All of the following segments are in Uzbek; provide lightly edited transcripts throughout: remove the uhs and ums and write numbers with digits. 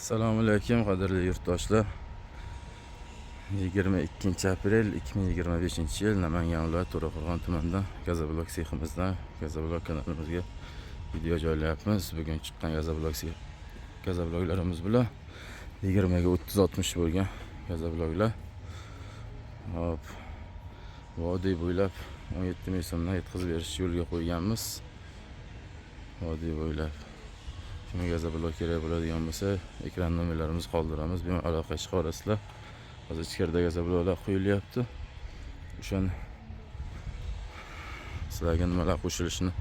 Assalomu alaykum qadrli yurtdoshlar. 22 aprel 2025 yil Namangan viloyati To'raqo'rg'on tumanidan Gazoblok seximizdan Gazoblok kanalimizga video joylayapmiz. Bugun chiqqan gazobloklarimiz bilan 20 ga 30 60 bo'lgan gazobloklar. Hop. Vodiy bo'ylab 17 ming so'mdan yetkazib berish yo'lga qo'yganmiz. Vodiy bo'ylab. Kimga gazoblok kerak bo'ladigan bo'lsa, ekran nomerlarimizni qoldiramiz. Bemalol aloqa chiqarasizlar. Hozir ichkarida gazobloklar qo'yilyapti. O'shani sizlarga nimalar qo'shilishini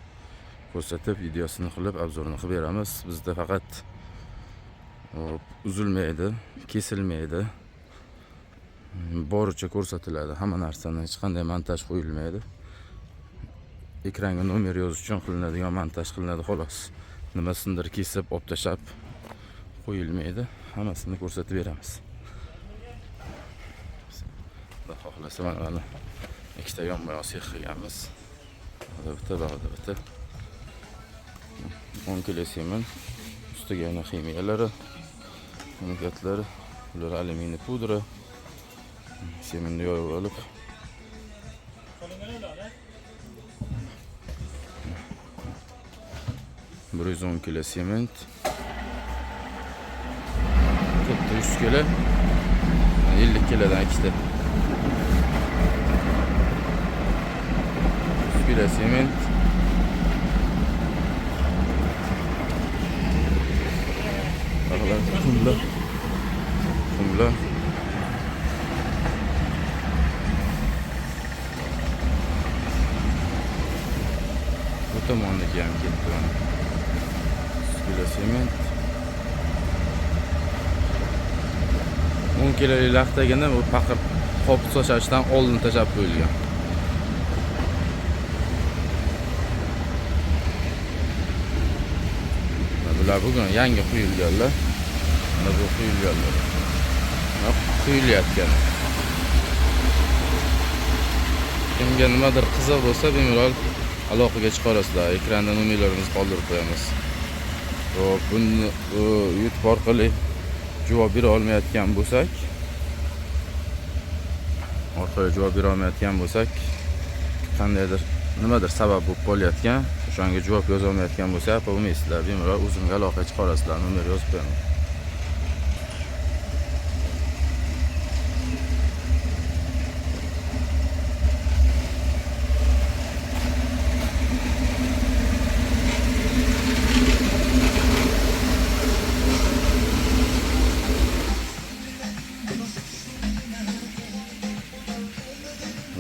ko'rsatib, videosini qilib, obzorini qilib beramiz. Bizda faqat hop, uzilmaydi, kesilmaydi. Boricha ko'rsatiladi. Hamma narsani hech qanday montaj qo'yilmaydi. Ekranga nomer yozish uchun qilinadigan montaj qilinadi xolos. Nimasindir kesib, olib tashlab qo'yilmaydi. Hammasini ko'rsatib beramiz. Xudo xohlasa mana ikkita yonma-yon sex qilganmiz. Bag'da bitta, bag'da bitta. 10 kilo sement, ustiga yana ximiyalari, ximikatlari, bular alyuminiy pudra. Sementni yoyib olib 110 kilo sement. Katta 100 kilo. 50 kilodan ikkita. 100 kilo sement. Bag'lar qumlar. Qumlar. Bu tomonniki ham ketdi mana. 100 kilo sement. 10 kilolik laxtagini bu paqir qop sochashdan oldin tashlab qo'yilgan. Mana bular bugun yangi quyilganlar. Mana bu quyilganlar. Mana quyilayotgan. Kimga nimadir qiziq bo'lsa, bemalol aloqaga chiqarasizlar. Ekranda nomerlarimizni qoldirib qo'yamiz. Xo'p, buni YouTube orqali javob bera olmayotgan bo'lsak, qandaydir nimadir sabab bo'lib qolayotgan, o'shanga javob yoza olmayotgan bo'lsa, xafa bo'lmaysizlar. Bemalol o'zimga aloqaga chiqarasizlar, nomer yozib qo'yaman.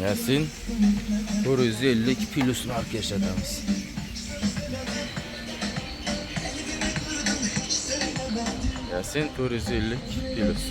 Yasin 450 plus marka ishlatamiz. Yasin 450 plus.